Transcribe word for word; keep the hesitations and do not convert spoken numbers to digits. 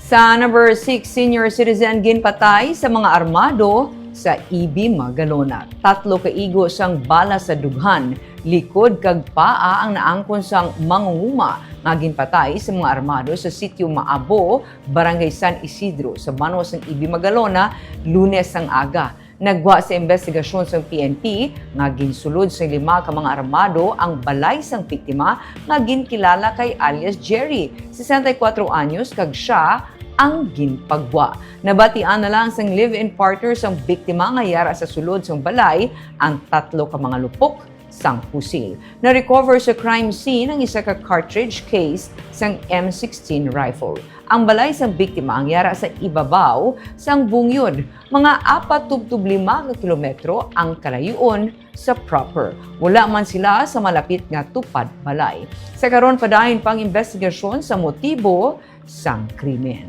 Sa number six, senior citizen ginpatay sa mga armado sa E B Magalona. Tatlo ka igo sang bala sa dughan, likod kag paa ang naangkon sang mangunguma nga ginpatay sa mga armado sa sitio Maabo, Barangay San Isidro, sa banwa sang E B Magalona, Lunes sang aga. Naggwa sa imbestigasyon sang P N P nga ginsulod sang lima ka mga armado ang balay sang biktima nga ginkilala kay alias Jerry, sesenta y kuatro anyos, kag sia ang ginpagwa. Nabatian na lang sang live-in partner sang biktima nga yara sa sulod sang balay ang tatlo ka mga lupok sang pusil. Na-recover sa crime scene ang isa ka cartridge case sang M sixteen rifle. Ang balay sang biktima ang yara sa ibabaw sang bungyod, mga apat tubtob lima ka kilometro ang kalayo-on sa proper. Wala man sila sa malapit nga tupad balay. Sa karon, padayon pang imbestigasyon sa motibo sang krimen.